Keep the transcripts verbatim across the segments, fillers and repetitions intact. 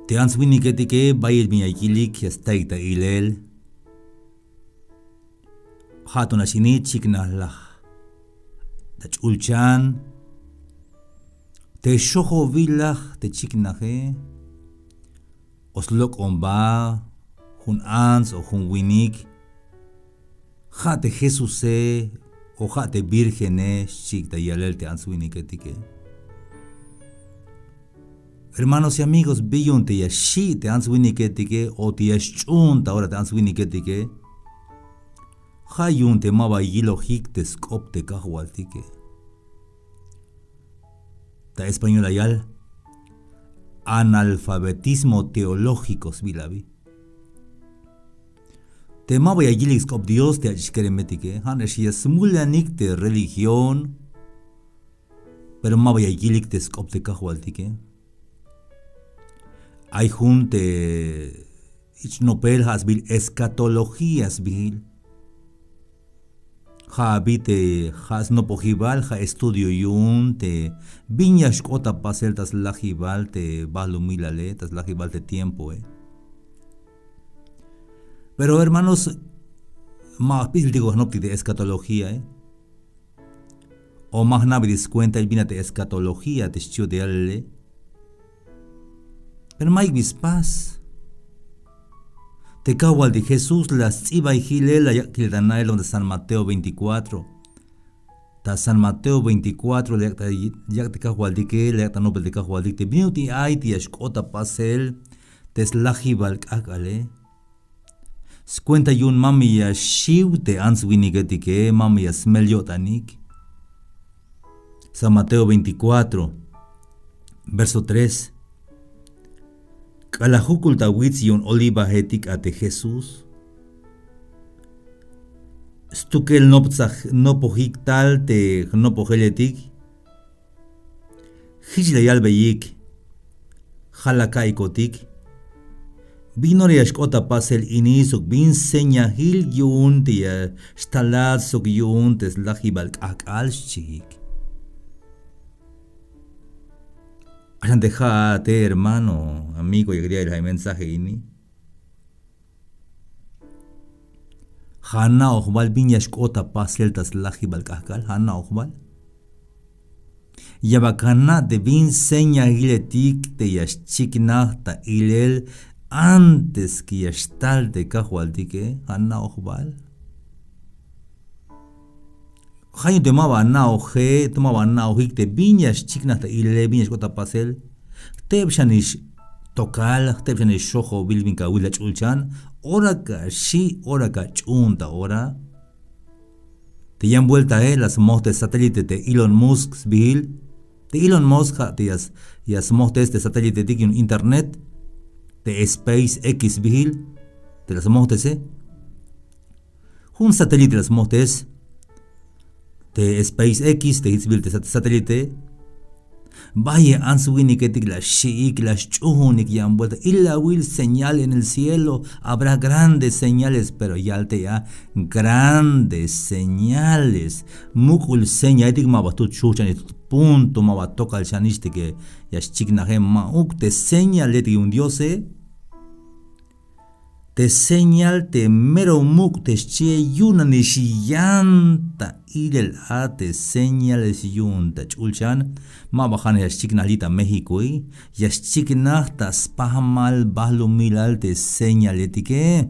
Te ants winiketike bayel bin ya yilik ya staik ta ilel. Ja' to nax ini chiknaj laj ta ch'ulchan. Te xojobil laj te chiknaje, o slok'omba jun ants o jun winik, ja' te Jesuse o ja' te vírgene, xchiik ta yalel te ants winiketike. Hermanos y amigos, bi yu'un te ya xi' te ants winiketike o te ya xch'uun ta ora te ants winiketike, ja' yu'un te maba yilojik te sk'op te Kajwaltike. Ta español la yal analfabetismo teológico sbiil abi. Te maba ya yilik sk'op Dios te ach'ix keremetike, ja' nax ya smulanik te religión, pero maba ya yilik te sk'op te Kajwaltike. Ay jun te ich nopel ja' sbiil escatología sbiil. Ja' abi te ja' snopojibal, ja' estudio yu'un te bin ya xk'ot ta pasel ta slajibal te balumilale, ta slajibal te tiempoe. Pero hermanos, ma jpisiltik o jnoptik te escatologíae. O ma jna'betik skuentail bin a te escatología te xchiot te yalele. Pero mayuk bi spas. Te Kajwaltik Jesús la sts'ibay jilel, la yak' kilel ta na'el ta San Mateo veinticuatro. Ta San Mateo veinticuatro la yak' ta, yak' te Kajwaltike, la yak' ta nopel te Kajwaltik te bin ut'il ay te ya xk'ot ta pasel te slajibal k'ajk'ale. Skuenta yu'un ma me ya xiw te ants winiketike, ma me ya smel yo'tanik. San Mateo veinticuatro, verso tres. K'alal juk'ul ta wits yu'un olivajetik a te Jesús, stukel noptsaj, nopojik tal te jnopojeletik. Jich la yalbeyik: Ja' la ka'ikotik, bin ora ya xk'ot ta pasel ini sok bin señajil yu'un te ya xtalat sok yu'un te slajibal k'ajk'al, xchiik. Ja'xan te ja'ate, hermano, amigo, yak ya'iyel ja' mensaje ini. Ja' ana'oj bal bin ya xk'ot ta pasel ta slajibal k'ajk'al, ja' ana'oj bal. Ya bal ana' te bin señaliletik te ya xchiknaj ta ilel antes que ya xtal te Kajwaltike, ja' ana'oj bal. Ja' yu'un te maba ana'oje, te maba ana'ojik te bin ya xchiknaj ta ilele, bin ya xk'ot ta pasel. Jteb xanix tokal, jteb xanix xojobil bin kawil ta ch'ulchan, ora ka xi', ora ka ch'uun ta ora. Te yan vueltae la smojtes satélite te Elon Musk sbiil. Te Elon Musk ja' te ya s-, ya smojtes te satélitetik yu'un internet, te SpaceX sbiil, te la smojtese. Jun satélite la smojtes te SpaceX, te jich sbiil te sat-, satélite. Bayel ants winiketik la xi'ik, la xch'uunik yan vuelta. Ilawil señal en el cielo, habrá grandes señales, pero yal te a grandes señales. Muk'ul señaletik, maba tut xujchanix, tut punto, maba tokal xanix te que ya xchiknaje, ma'uk. Te señaletik yu'un Diose. Te señal te mero muk' te xchie, yu'un nanix yan ta ilel a te señales yu'un ta ch'ulchan. Maba ja'nax ya xchiknaj li' ta Méxicoe, ya xchiknaj ta spajamal balumilal te señaletike.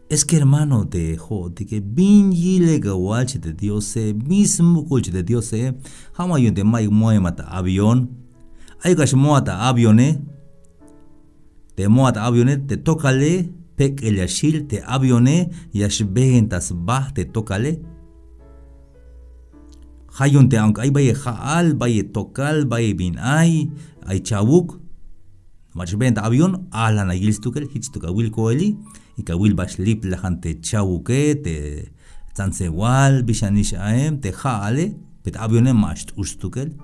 Es que hermano, te jo'otike, bin yilel kawal xchi te Diose, bin smuk'ul xchi te Diose. Ja' ma yu'un te mayuk moemat ta avión. Ayuk a xmoat ta avione. Te moat ta avione, te tokale jpek'el ya xjil, te avione ya xbeen ta sba te tokale. Ja' yu'un te aunque ay bayel ja'al, bayel tokal, bayel bin ay, ay chawuk, mach'a xbeen ta avión, alan a yil stukel, jich to kawil koeli, y kawil ba xliplajan te chawuke, te tsantsewal, bi xanix ae, te ja'ale, pero te avione ma xt'ux stukel.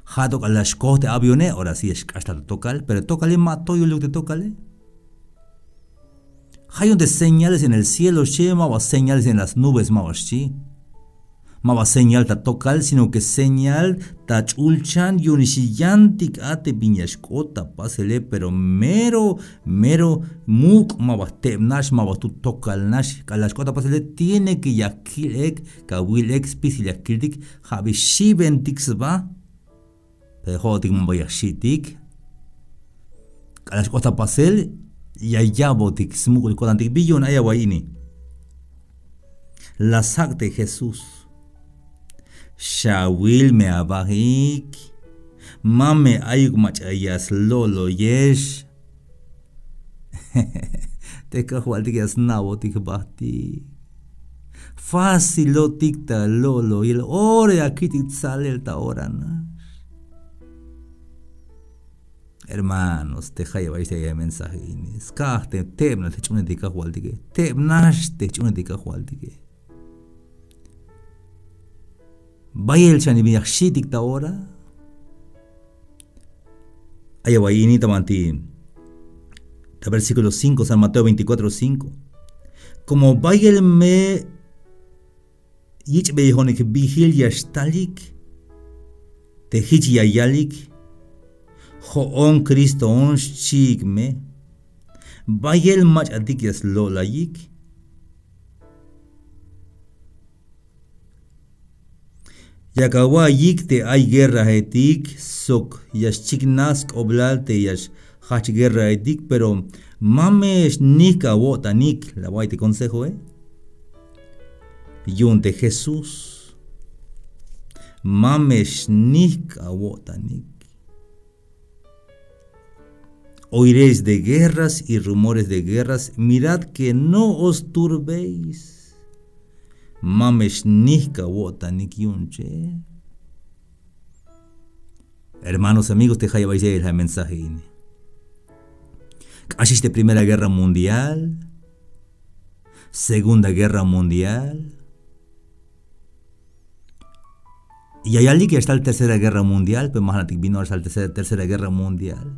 Ja' to k'alal xkoj te avione, ahora sí ya xk'axtaj te tokal, pero tokale ma toyoluk te tokale. Ja' yu'un te señales en el cielo xchi, maba señales en las nubes, maba xchi. Ma ba señal ta tokal, sino que señal ta ch'ulchan. Yu'unix yantik a te bin ya xk'ot ta pasele, pero mero mero muk' ma ba jtebnax, ma ba jtut tokalnax. K'alal xk'ot ta pasele tiene que ya jkil ek, kawil ek spisil ya jkiltik, ja' bi xibentik sba. Pero jo'otik ma ba ya jxi'tik. K'alal xk'ot ta pasel ya ya'botik smuk'ul ko'tantik. Bi yu'un ay awa'y ini. La sjak' te Jesús: Xawil me abajik, ma me ayuk mach'a ya slo'loyex. Te Kajwaltik ya sna'botik jbajtik. Fácilotik ta lo'loyel, ora ya kich'tik tsalel ta ora nax. Hermanos, te jayeb ayex te mensaje ini, skaj te tebnax te jch'uunejtik Kajwaltike, tebnax te jch'uunejtik Kajwaltike. Bayel xan bin ya jxi'tik ta ora. Ay awa'y ini ta banti, ta versículo cinco, San Mateo veinticuatro cinco. Como bayel me yich'beyejonik bijil ya xtalik, te jich ya yalik: Jo'on Cristoon, xchiik me. Bayel mach'atik ya slo'layik. Yak awa'iyik te ay guerraetik sok ya xchiknaj sk'oblal te ya xjajch guerraetik, pero ma me xnijk' awo'tanik. La awa'iyik te consejoe. Yu'un te Jesús: Ma me xnijk' awo'tanik. Oiréis de guerras y rumores de guerras, mirad que no os turbéis. Ma me xnijk' awo'tanik yu'un che. Hermanos, amigos, te jayeb ayex te mensaje ini. K'axix te Primera Guerra Mundial, Segunda Guerra Mundial. Ya yalik ya xtal Tercera Guerra Mundial, pero ma jna'tik bin ora xtal Tercera, Tercera Guerra Mundial.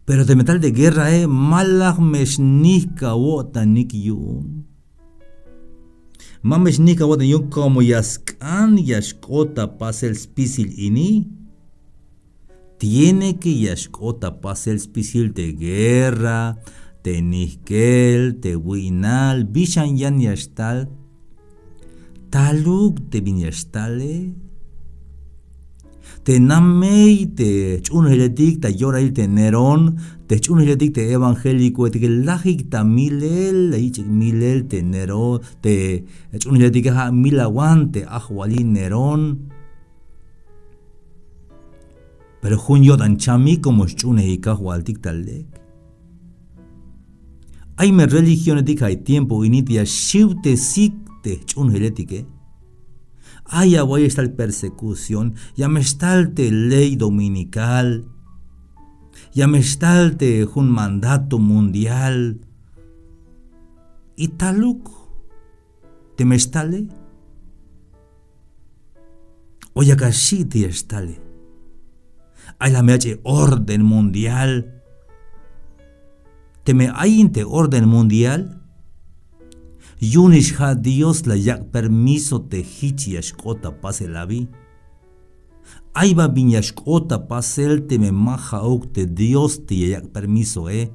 Pero teme tal te guerrae, ma laj me xnijk' awo'tanik yu'un. Ma me xnijk' awo'tanik yu'un, como ya sk'an ya xk'ot ta pasel spisil ini. Tiene que ya xk'ot ta pasel spisil te guerra, te nijk'el, te wi'nal, bi xan yan ya xtal. Taluk te bin ya xtale. Te namey te jch'uunjeletik ta yorail te Nerón, te jch'uunjeletik te evangélicoetik, lajik ta milel, la yich'ik milel te Nerón, te jch'uunjeletike ja' milawan te ajwalil Nerón. Pero jun yo'tan chamik como xch'uunejik Kajwaltik ta lek. Ay me religionetik ja' tiempo ini te ya xiwtesik te jch'uunjeletike. Ay awa'yex tal persecución, ya me xtal te ley dominical, ya me xtal te jun mandato mundial. Y taluk teme xtale. O yak axi' te ya xtale. Ay la me yach'e orden mundial. Teme ayin te orden mundial, yu'unix ja' Dios la yak' permiso te jich ya xk'ot ta pasel abi. Ay ba bin ya xk'ot ta pasel teme ma ja'uk te Dios te ya yak' permisoe.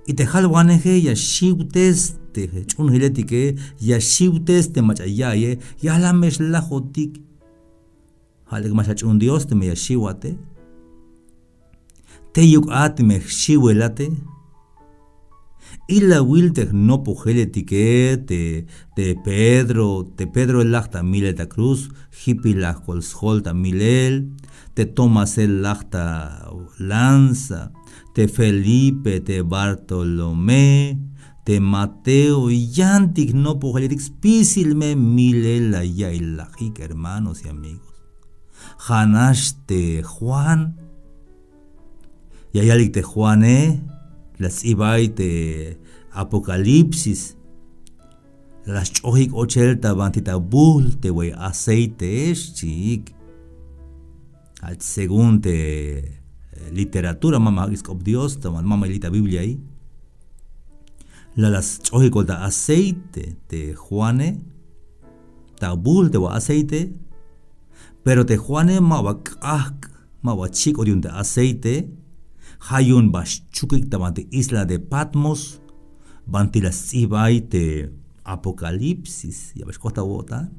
Y te jalwaneje ya xiwtes te jch'uunjeletike, ya xiwtes te mach'a ya'aye, ya la me xlajotik. Ja' lek ma xach'uun Dios teme ya xiwate. Teyuk a teme jxiwelate. Ilawil te jnopojeletike, te, te Pedro, te Pedroe laj ta milel ta cruz, jipil laj kol sjol ta milel, te Tomase laj ta lanza, te Felipe, te Bartolomé, te Mateo, yantik jnopojeletik spisil me milel la ya'iy lajik, hermanos y amigos. Ja'nax te Juan, ya yalik te Juane, la sts'ibay te Apocalipsis. La sch'ojik ochel ta banti ta bujl te wey aceite, xchiik. Jach según te, eh, literatura, ma me jak'ix sk'op Dios, ta ma me yalik ta Bibliae. La la sch'ojikol ta aceite te Juane, ta bul te ba aceite. Pero te Juane ma ba k'ajk', ma ba chik'ot yu'un te aceite. Ja' yu'un ba xchukik ta banti isla de Patmos, banti la sts'ibay te Apocalipsis. Ya ba xk'ot ta awo'tan.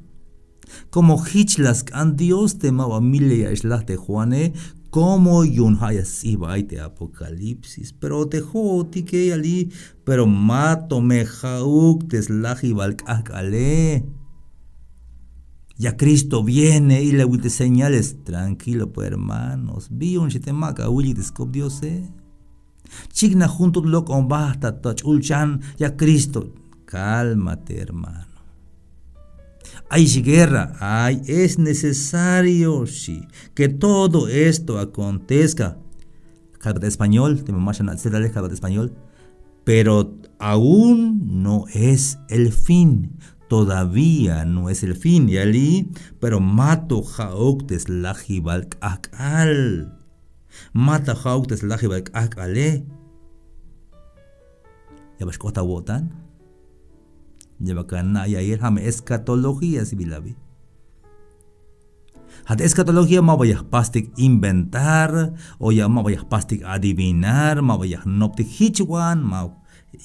Como jich la sk'an Dios te ma ba mile ya xlaj te Juane, como yu'un ja' ya sts'ibay te Apocalipsis. Pero te jo'otike ya li', pero mato me ja'uk te slajibal k'ajk'ale. Ya Cristo viene, ilawil te señales. Tranquilo, pues, hermanos. Bi yu'un xi te ma ka awilik te sk'op Diose. Chiknaj jun tut lok'omba ta, ta ch'ulchan, ya Cristo. Cálmate, hermano. Ay xguerra, ay, es necesario, xi, que todo esto acontezca. Kalbat español, teme ma xana' tsetalej, kalbat español. Pero aún no es el fin. Todavía no es el fin. Ya li', pero mato ja'uk te slajibal k'ajk'al. Mato ja'uk te slajibal k'ajk'ale. Ya ba xk'ot ta awo'tan. Ya ba ka na' ya'iyel, ja' me escatología sbiil abi. Ja' te escatología ma ba ya jpastik inventar, o ya ma ba ya jpastik adivinar, ma ba ya jnoptik jichwan, ma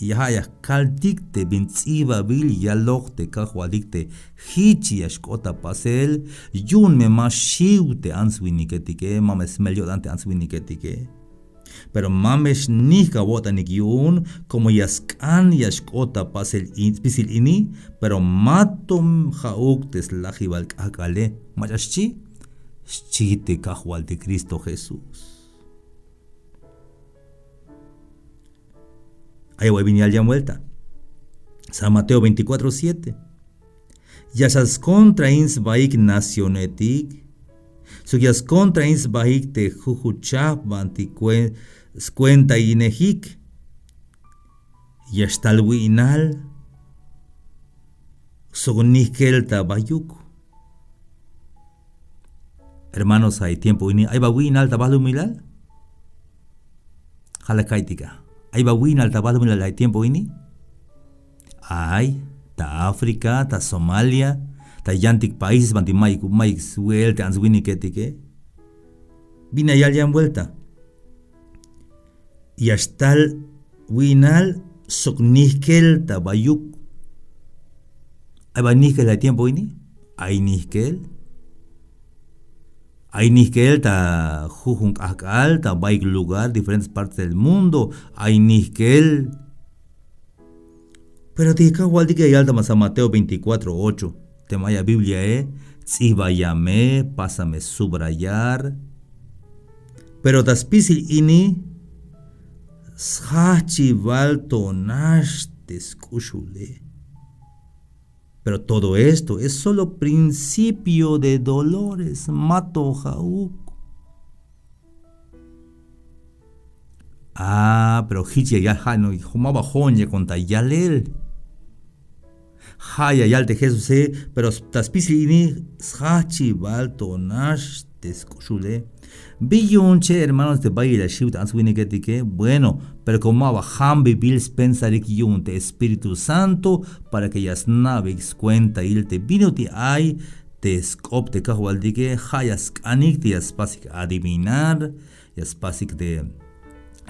ya ja' ya kaltik te bin ts'ibabil yaloj te Kajwaltik te jich ya xk'ot ta pasel. Yu'un me ma xiw te ants winiketike, ma me smel yo'tan te ants winiketike. Pero ma me xnijk awo'tanik yu'un, como ya sk'an ya xk'ot ta pasel in-, spisil ini, pero mato ja'uk te slajibal k'ajk'ale. Mach'a xchi, xchi te Kajwaltik Cristo Jesús. Ay awa'y bin yal yan vuelta. San Mateo veinticuatro siete. Ya xal skontrain sbaik nacionetik, sok ya skontrain sbaik te jujuchajp banti kue-, skuentainejik. Ya xtal wi'nal sok nijkel ta bayuk. Hermanos, ay tiempo ini, ay ba wi'nal ta balumilal. Ja' la ka'iytik a. Ay ba wi'nal ta balumilal ay tiempo ini. Ay, ta África, ta Somalia, ta yantik países banti mayuk, mayuk swe'el te ants winiketike. Bin ya yal yan vuelta. Ya xtal wi'nal sok nijkel ta bayuk. Ay ba nijkel ay tiempo ini. Ay nijkel. Ay nijkel ta jujun k'ajk'al, ta bayuk lugar, diferentes partes del mundo, ay nijkel. Pero te Kajwaltik ya yal ta San Mateo veinticuatro ocho, teme ay a Bibliae, ts'ibaya me, pásame subrayar. Pero ta spisil ini, sjajchibal to nax te sk'uxule. Pero todo esto es solo principio de dolores, mato ja'uk. Ah, pero jich ya yal, ja' no, ma ba jo'on yakon ta yalel. Ja' ya yal te Jesuse, pero ta spisil ini sjajchibal to nax te sk'uxule. Bi yu'un che, hermanos, te bayel ya xiw te ants winiketike. Bueno, pero como ma ba jambibil spensarik yu'un te Espíritu Santo para que ya sna'beyik skuentail te bin ut'il ay te sk'op te Kajwaltike, ja' ya sk'anik te ya spasik adivinar, ya spasik te,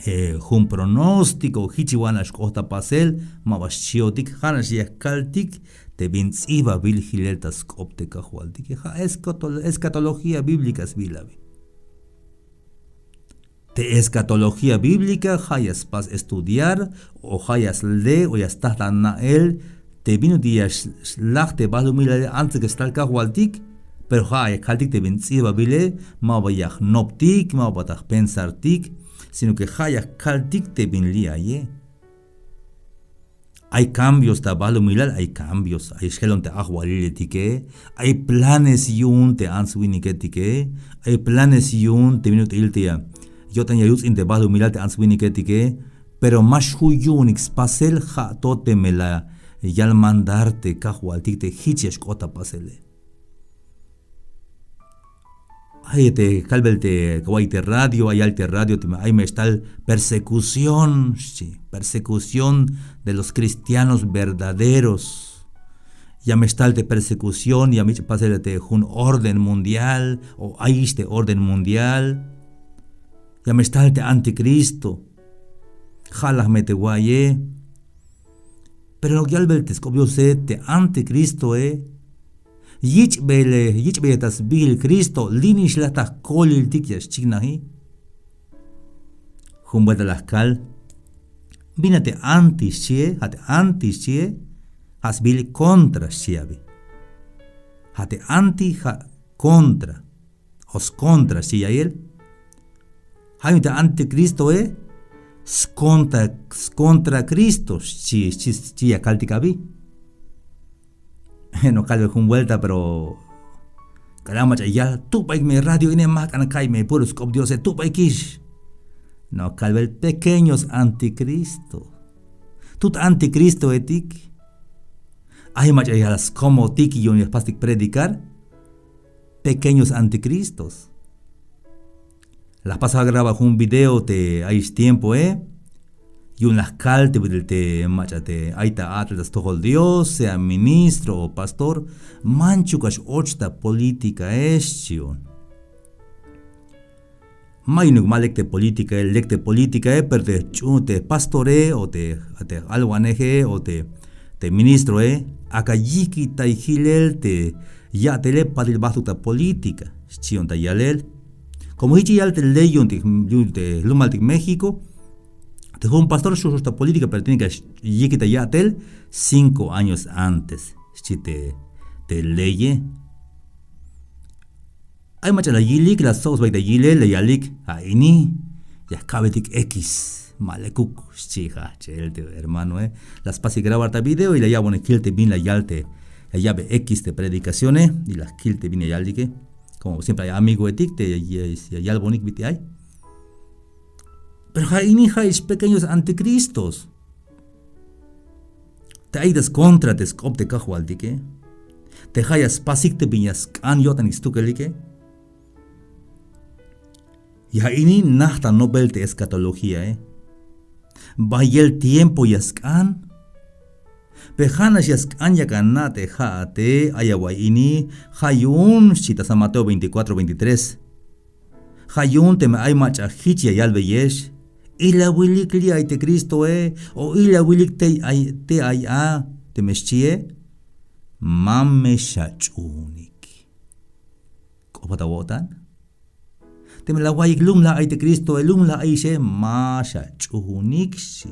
eh, jun pronóstico, jich wan ya xk'ot ta pasel, ma ba xchiotik, ja' nax ya kaltik te bin ts'ibabil jilel ta sk'op te Kajwaltike. Ja' escato-, escatología bíblica sbiil abi. Te escatología bíblica ja' ya spas estudiar, o ja' ya sle, o ya sta ta na'el te bin ut'il ya x-, xlaj te balumilale antes que stal Kajwaltik. Pero ja' ya kaltik te bin ts'ibabile, ma ba ya jnoptik, ma ba ta jpensartik, sino que ja' ya kaltik te bin li' aye. Ay cambios ta balumilal, ay cambios, ay xjelon te ajwaliletike, ay planes yu'un te ants winiketike, ay planes yu'un te bin ut'il te ya yo'tan ya yuts'in te balumilal te ants winiketike. Pero ma xju' yu'unik spasel, ja' to teme la yal mandar te Kajwaltik te jich ya xk'ot ta pasele. Ay te kalbel te kawa'iy te radio, ay yal te radio teme ay me xtal persecución xchi, persecución de los cristianos verdaderos. Ya me xtal te persecución, ya me yich' pasel te jun orden mundial o ayix te orden mundial. Ya me xtal te anticristo. Ja' laj me te wa'iye. Pero nok yalbel te sk'op Diose, te anticristoe yich'beyele, yich'beyele ta sbijil Cristo, li' nix laj ta jkoliltik ya xchiknaji. Jun buelta la jkal: ¿Bin a te anti xchie? Ja' te anti xchie ja' sbijil contra xchi abi. Ja' te anti ja' contra o scontra xchi ya'iyel. Ja' yu'un te anticristoe scontra, scontra Cristo xchi, xchi, xchi ya kaltik abi. No kalbe jun buelta, pero k'alal mach'a yal: Tubaik me radio ine, ma jk'an ka'iy me puro sk'op Diose, tubaikix. No kalbel: Pequeños anticristo. Tut anticristoetik. Ay mach'a ya la skomotik yu'un ya jpastik predicar. Pequeños anticristos. La jpas a grabar jun video te ayix tiempoe yu'un la jkal te bit'il te mach'a te ay ta a'tel ta stojol Dios, sea ministro o pastor, manchukax och ta políticae xchi yu'un. Ma yu'unuk ma lek te políticae, lek te políticae, pero te jch'uun te pastore o te, te j-alwaneje o te, te ministroe, ak'a yijkitay jilel te ya'tele, patil bajtuk ta política xchi yu'un ta yalel. Como jich ya yal te ley yu'un te, yu'un te jlumaltik México, te jun pastor xu' xu' ta política, pero tiene que yijkitay ya'tel cinco años antes xchi te, te leye. Ay mach'a la yilik, la stsob sbaik ta yilel, la yalik: A ini ya jka'betik X, ma lekuk xchi jajchel te hermanoe. La spasik grabar ta video y la ya'bonik kil te bin la yal te, la ya'be X te predicacione y la kil te bin la yalike. Como siempre ay amigoetik te ya, ya, ya yalbonik bit'il ay. Pero ja' ini ja'ix pequeños anticristos. Te ay ta scontra te sk'op te Kajwaltike. Te ja' ya spasik te bin ya sk'an yo'tanik stukelike. Ja' ini najt ta nopel te escatologíae. Bayel tiempo ya sk'an. Pero ja'nax ya sk'an yak ana' te ja'ate, ay awa'y ini, ja' yu'un xchi ta San Mateo veinticuatro veintitrés. Ja' yu'un teme ay mach'a jich ya yalbeyex: Ilawilik li' ay te Cristoe, o ilawilik tey ay, tey ay a, teme xchie, ma me xach'uunik. K'opa ta awo'tan. Teme la awa'iyik lum la ay te Cristoe, lum la ayixe, ma xach'uunik xchi.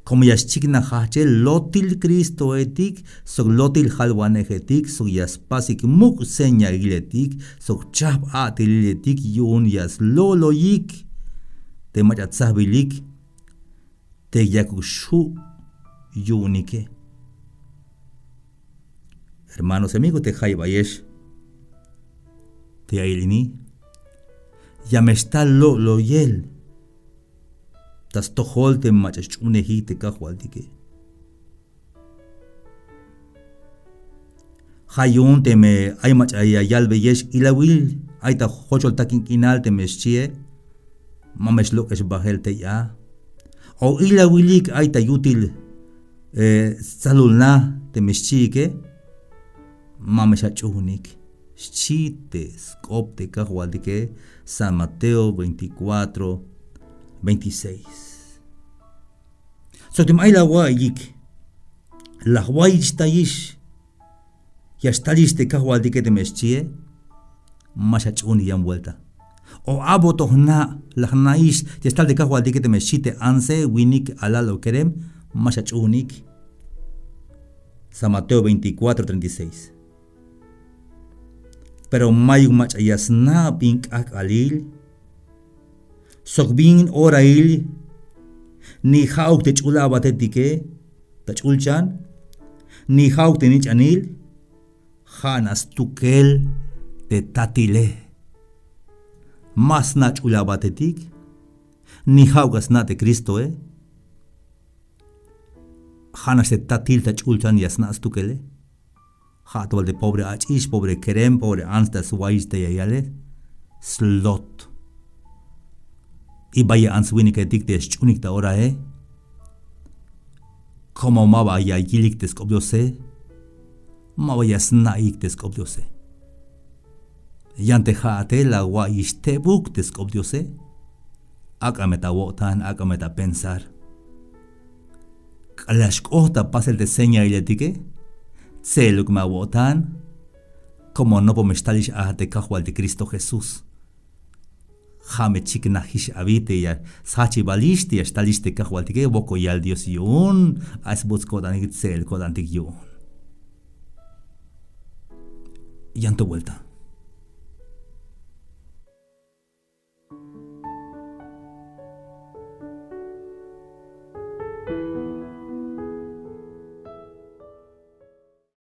Como ya xchiknaj jajchel lotil Cristoetik sok lotil jalwanejetik sok ya spasik muk' señailetik sok chajp a'teliletik yu'un ya slo'loyik te mach'a tsajbilik te yakuk xju' yu'unike. Hermanos y amigos, te jayeb ayex te ya'iyel ini, ya me xtal lo'loyel ta stojol te mach'a xch'uunejik te Kajwaltike. Ja' yu'un teme ay mach'a ya yalbeyex ilawil ay ta jochol takin k'inal teme xchie, ma me xlok'ex bajel tey a. O ilawilik ay ta yutil, eh, stsalul na teme xchiike, ma me xach'uunik, xchi te sk'op te Kajwaltike, San Mateo veinticuatro veintiséis. Sok teme ay la awa'iyik, la jwayichtayix, ya xtalix te Kajwaltike teme xchie, ma xach'uunik yan vuelta. O a'bot to jna', la jna'ix ya xtal te Kajwaltike teme xchi te antse, winik, alal o kerem, ma xach'uunik. San Mateo veinticuatro treinta y seis. Pero mayuk mach'a ya sna' bin k'ajk'alil sok bin orail, ni ja'uk te ch'ul a'batetike ta ch'ulchan, ni ja'uk te nich'anil, ja' nax stukel te tatile. Ma sna' ch'ul a'batetik, ni ja'uk a sna' te Cristoe. Ja' nax te tatil ta ch'ulchan ya sna' stukele. Ja' to bal te pobre ach'ix, pobre kerem, pobre ants ta swayich te ya yale. slot. Y bayel ants winiketik te ya sch'unik ta orae. Komo ma ba ya yilik te sk'op diose, ma ba ya sna'ik te sk'op diose. Yan te ja'ate la awa'iyix tebuk te sk'op diose. Ak'a me ta awo'tan, ak'a me ta apensar. K'alal xk'oht ta pasel te señailetike, tse'eluk me awo'tan. Komo nopol me xtalix a te kajwaltik Kristo Jesús. Ja' me chiknajix abi te ya sjajchibalix te ya xtalix te kajwaltike. Wokol yal Dios yu'un. Ay sbuts ko'tanik, tse'el ko'tantik yu'un. Yan to buelta.